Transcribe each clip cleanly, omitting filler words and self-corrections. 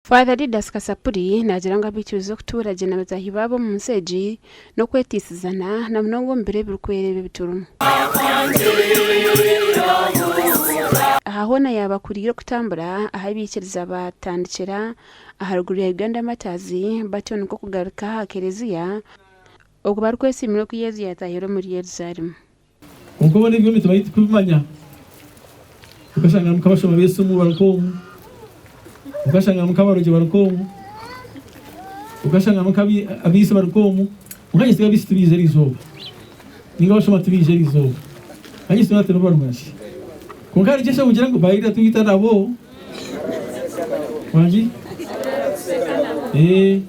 Father Didas Kasapuri naagira ngu abaikiriza okutuura gye na bataahi baabo omu nsi egi n'okwetiisizana na munonga omu biro ebirikwera ebi ebiturimu. Aha hoona yaaba akuriire okutambura ahu abaikiriza baatandikira aharuguru ya Uganda Martyrs batyo nikwo kugaruka aha kereziya okwo barikwesiimira oku Yesu yaataahire omuri Yerusaalemu. Kwonka obone ebyo emitima yaitu tikubimanya. Okashanga nk'abashuma b'esimu bari nk'omu, okashanga nk'abarogi bari nk'omu, okashanga nk'abaitsi bari nk'omu. Kwonka nyesiga abaitsi tibaija eri izooba, ninga abashuma tibaija eri izooba. Kandi nyesiga tiribo barungi. Kwonka hariho eki ogira ngu baija twita nabo. Wangi? Ee,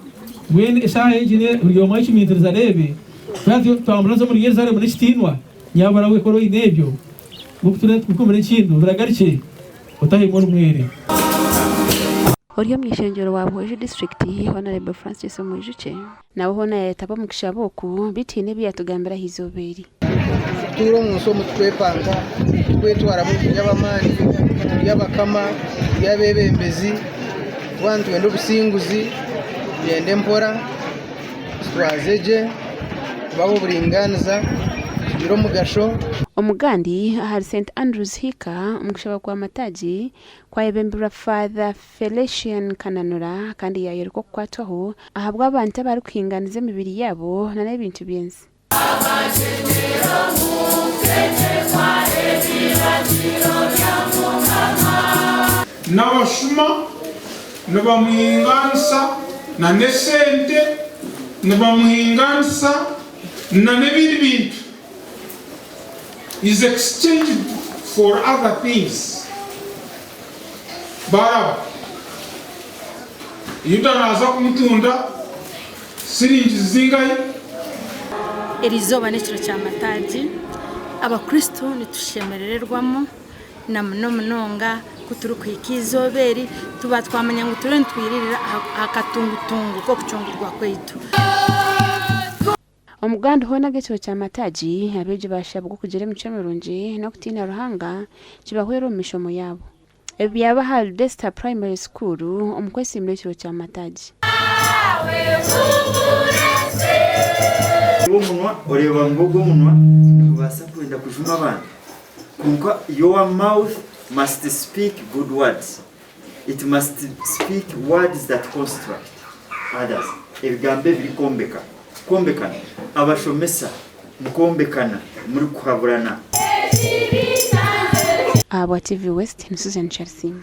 mbwenu eshaaha egi buri omwe ayecumitirize areebe. Twamburanza omuri Yerusaalemu n'ekitiinwa, nyabura we kora oine ebyo, nk'oku turiyo nitukukumira enkindo, biragarukye, otahemu ori mwere. Ori omu ishengyero wa Buhweju disiturikiti, Hon. Francis Mwijukye, nawe hoona yayetaba omu kushaba oku beitu haine ebi yatugambira aha izooba eri. Tutuura omu nsi omu tukwepanka, tukwetwaramu ngu turi ab'amaani, turi abakama, turi abeebembezi, twaba nitwenda obusinguzi tugyende mpora. Tutwaze gye, tube ab'oburingaaniza, tugire omugasho. Omugandi ahari Saint Andrews Hika omu kushaba kwa Mataagi kwayebembirwa Father Felician Kananura kandi yayoreka okukwatwaho ahabw'abantu abarikuhinganiza emibiri yaabo nana ebintu by'ensi. N'abashuma nibamuhingaanisa na n'esente, nibamuhingaanisa na n'ebindi bintu, is exchanged for other things. Baraba. Yuda naaza kumutunda siringi zingahi? Eri izooba n'ekiro kya mataagi, Abakristo nitushemerererwamu na muno munonga ku turikuhika eizooba eri tuba twamanya ngu turiyo nitwiririra aha katungutungu k'okucungurwa kwaitu. Omuganda hoona ag'ekiro kya mataagi, abeegi baashabwa okugira emicwe mirungi n'okutiina Ruhanga kibahwere omu mishomo yaabo. Ebi byaba ahari Desta Primary School omu kwesiimira ekiro kya mataagi. Omunwa oreeba ngu ogwo omunwa nigubaasa kwenda kujuma abantu kwonka your mouth must speak good words it must speak words that construct others ebigambo ebirikwombeka kwombekana abashomesa mukwombekana murikuhaburana. Ahabwa TV West ni Susan Kyarisiima.